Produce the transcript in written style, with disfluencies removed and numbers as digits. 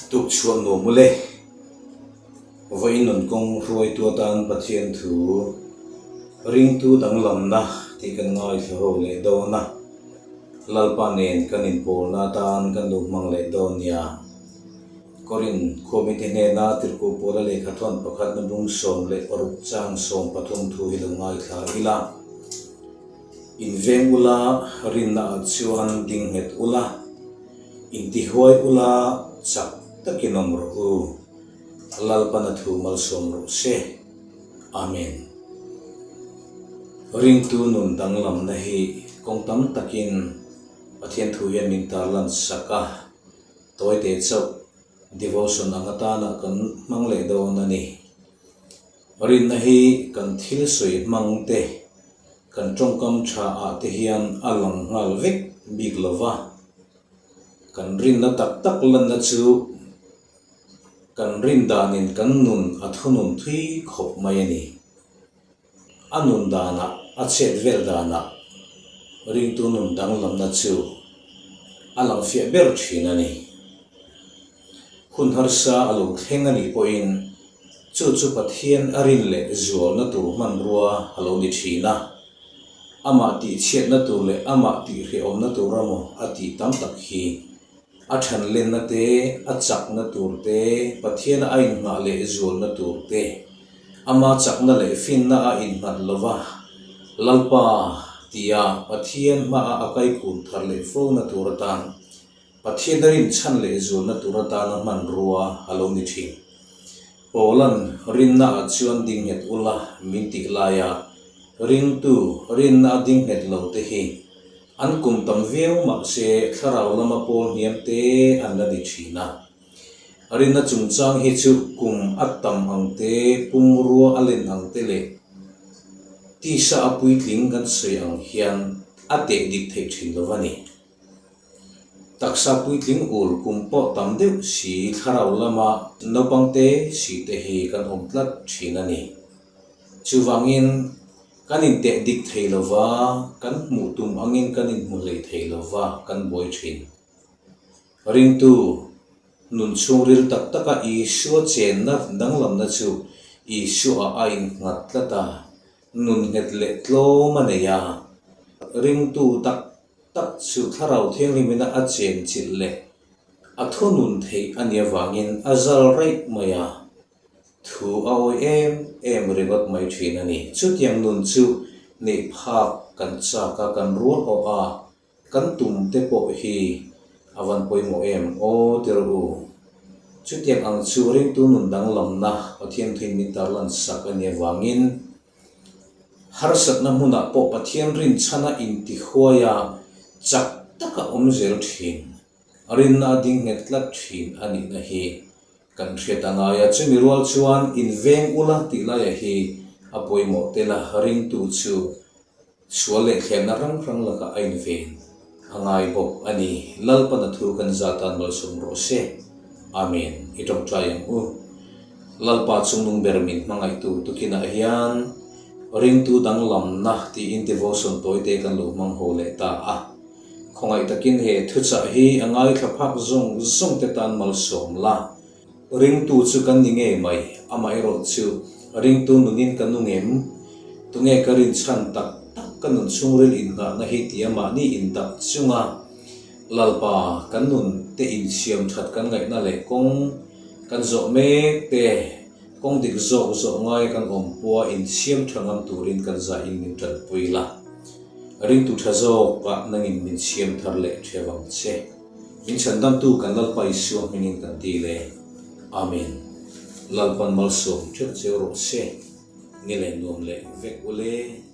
Tukchhuah nuam ule. Vawiin nun kawng hruaitu atan Pathian thu ringtu danglamna tih kan ngaithla ho leh dawn a, Lalpa nen kan inpawlna atan kan lo hmang leh dawn nia. Korin khuamite hnena tirhkoh pawla lehkha thawn pakhatna bung 16 chang 13 thu hi lo ngaithla ila. Inveng ula, rinna ah chuan ding nghet ula, intihuai ula, chak takin awm rawh u. Lalpana thu malsawm rawh se. Amen. Ringtu nun danglamna hi kawng tam takin Pathian thu hian min tarlan sak a, tawite chauh devotion ang atana kan hmang leh dawn a ni. Rinna hi kan thil sawi hmang te, kan tawngkam tha ah te hian a lang nghal vek bik lo va. Kan rinna tak tak lanna chu kan rin danin kan nun a thunun thui khawp mai a ni. A nun danah, a chet vel danah ringtu nun danglamna chu a lang fiah ber thin a ni. Hun harsa a lo thleng a nih pawhin chu chu Pathian a rin leh zualna tur hmanrua a lo ni thin a. Amah tihchhiatna tur leh amah tihhrehawmna tur emaw a tih tam tak hi a thanlenna te, a chakna tur te, Pathiana a inngah leh zualna tur te, ama chakna leh finna a innghat lova Lalpa tia Pathian hmaah a kaikun thar leh fona tur atan Pathian a rinchhan leh zualna tur atana hmanrua a lo ni thin. Paula'n rinna ah chuan ding nghet ula min tih laia ringtu rinna a ding nghet lo te hi an kum tam viau mahse thlarau lama pawl hniam te an la ni thin a. Rinna chungchang hi chu kum a tam ang te, pumrua a len ang te leh tisa a puitling kan sawi ang hian a teh dik theih thin lo a ni. Taksa puitling ul kum pawh tam deuh si thlarau lama naupang te si te hi kan awm tlat thin a ni. Chuvangin kan inteh dik thei lova, kan hmuh tum angin kan inhmu hlei thei lova kan buai thin. Ringtu nun chhungril tak taka Isua chenna danglamna chu Isua-ah a innghat tlat a, nun nghet leh tlawm a nei a. Ringtu tak tak chu Thlarau Thianghlimina a chenchilh leh a thunun theih a nih avangin a zal raih mai a, thu a awi em em ringawt mai thin a ni. Chutiang nun chu neih phak kan chak a, kan rual awh a, kan tum te pawh hi a van pawimawh em aw ti rawh u. Chutiang ang chu ringtu nun danglamna Pathian thuin min tarlan sak a nih avangin, Harsatna hmunah pawh Pathian rinchhana intihuai a, chak taka awm zel thin, rinna a ding nghet tlat thin a nihna hi kan hriat a ngai a. Chumi rual chuan inveng ula tih laia hi a pawimawh tel a, ringtu chu Sual leh thlemna hrang hrang lakah a inven a ngai bawk a ni. Lalpana thu kan za tan malsawm rawh se. Amen. I tawngtai ang u. Lalpa chungnung ber min hmangaihtu tukinah hian ringtu danglamna tiin devotion tawite kan lo hmang ho leh ta a. Khawngaih takin he thuchah hi a ngaithla phak zawng zawng te tan malsawm la. Ringtu chu kan ni ngei mai, amaherawh chu ringtu nunin ka nung em? Tunge ka rinchhan tak tak ka nun chhungril inngahna hi tia mahni indak chunga Lalpa kan nun te insiam that kan ngaihna leh kawng kan zawh mek te kawng dik zawk zawh ngai kan awm pua insiam tha ngam turin kan zahin min tanpui la. Ringtu tha zawkah nangin min siam thar leh theuh ang che. Min chhandamtu kan Lalpa Isua hmingin kan dil e. Amen. Lalpan malsawm theuh cheu rawh se. Ni leh nuam leh vek ule.